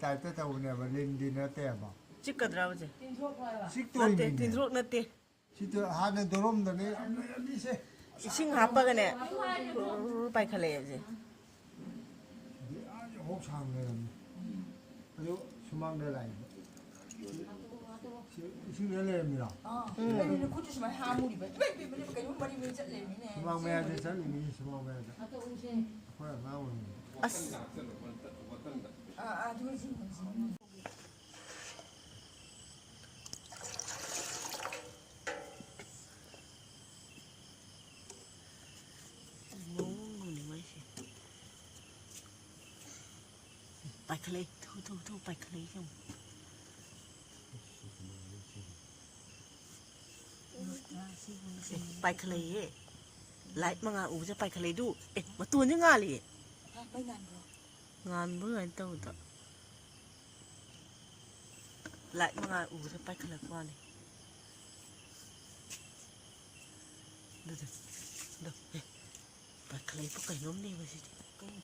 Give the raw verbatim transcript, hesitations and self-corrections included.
ꯇꯥꯏꯞꯇ ꯇꯧꯕꯅꯦꯕ, ꯂꯤꯟꯗꯤ ꯅꯠꯇꯦꯕ꯫ ꯆꯤꯛꯀꯗ꯭ꯔꯕꯁꯦ? ꯅꯠꯇꯦ, ꯆꯤꯛꯇꯣꯔꯤꯅꯤꯅꯦ꯫ ꯇꯤꯟꯊ꯭ꯔꯣꯛ ꯅꯠꯇꯦ꯫ ꯁꯤꯗ ꯍꯥꯟꯅ ꯗꯣꯔꯣꯝꯗꯅꯦ ꯌꯥꯝ ꯂꯩꯔꯝꯃꯤꯁꯦ꯫ ꯏꯁꯤꯡ ꯍꯥꯞꯄꯒꯅꯦ, ꯄꯥꯏꯈꯠꯂꯛꯑꯦꯕꯁꯦ꯫ ꯁꯤꯗꯤ ꯑꯥ ꯍꯣꯛ ꯁꯥꯡꯅ ꯂꯩꯔꯝꯃꯤ꯫ ꯑꯗꯨ ꯁꯨꯃꯥꯡꯗ ꯂꯥꯛꯏꯕ꯫ ꯁꯤ ꯏꯁꯤꯡꯗ ꯂꯩꯔꯝꯃꯤꯔꯣ? ꯑꯥ, ꯑꯗꯨꯅ ꯈꯨꯠꯇꯨ ꯁꯨꯃꯥꯏꯅ ꯍꯥꯝꯃꯨꯔꯤꯕ꯫ ꯏꯃꯩ, ꯏꯃꯩ, ꯏꯃꯩ, ꯀꯩꯅꯣꯝ ꯃꯔꯤ ꯃꯔꯤ ꯆꯠ ꯂꯩꯔꯝꯃꯤꯅꯦ꯫ ꯁꯨꯃꯥꯡ ꯃꯌꯥꯏꯗ ꯆꯠꯂꯤꯃꯤ, ꯁꯨꯃꯥꯡ ꯃꯌꯥꯏꯗ꯫ ꯑꯩꯈꯣꯏ ꯑꯉꯥꯡ ꯑꯣꯏꯔꯤꯉꯩꯗ꯫ ꯑꯁ, ꯑꯥ, ꯑꯥ, ꯑꯗꯨ ꯍꯧꯖꯤꯛ, ꯍꯧꯖꯤꯛ꯫ ꯃꯑꯣꯡ ꯑꯃꯅꯤ ꯃꯥꯏꯁꯦ꯫ ꯄꯥꯏꯈꯠꯂꯛꯏ, ꯊꯨ, ꯊꯨ, ꯊꯨ, ꯄꯥꯏꯈꯠꯂꯛꯏ ꯌꯦꯡꯉꯨ꯫ ꯑꯦ, ꯄꯥꯏꯈꯠꯂꯛꯏꯍꯦ꯫ ꯂꯥꯏꯠ ꯃꯉꯥꯜ ꯎꯕꯁꯦ ꯄꯥꯏꯈꯠꯂꯛꯏꯗꯨ꯫ ꯑꯦ, ꯃꯇꯣꯟꯁꯦ ꯉꯥꯜꯂꯤꯌꯦ꯫ ꯍꯥ, ꯃꯩ ꯉꯥꯟꯕ꯭ꯔꯣ? ꯉꯥꯟꯕ ꯑꯗꯨꯃꯥꯏꯅ ꯇꯧꯕꯗ꯫ ꯂꯥꯏꯠ ꯃꯉꯥꯜ ꯎꯕꯁꯦ ꯄꯥꯏꯈꯠꯂꯛꯄ ꯋꯥꯅꯤ꯫ ꯑꯗꯨꯗ, ꯑꯗꯣ, ꯑꯦ, ꯄꯥꯏꯈꯠꯂꯛꯏꯕ ꯀꯩꯅꯣꯝꯅꯦꯕ ꯁꯤꯗꯤ꯫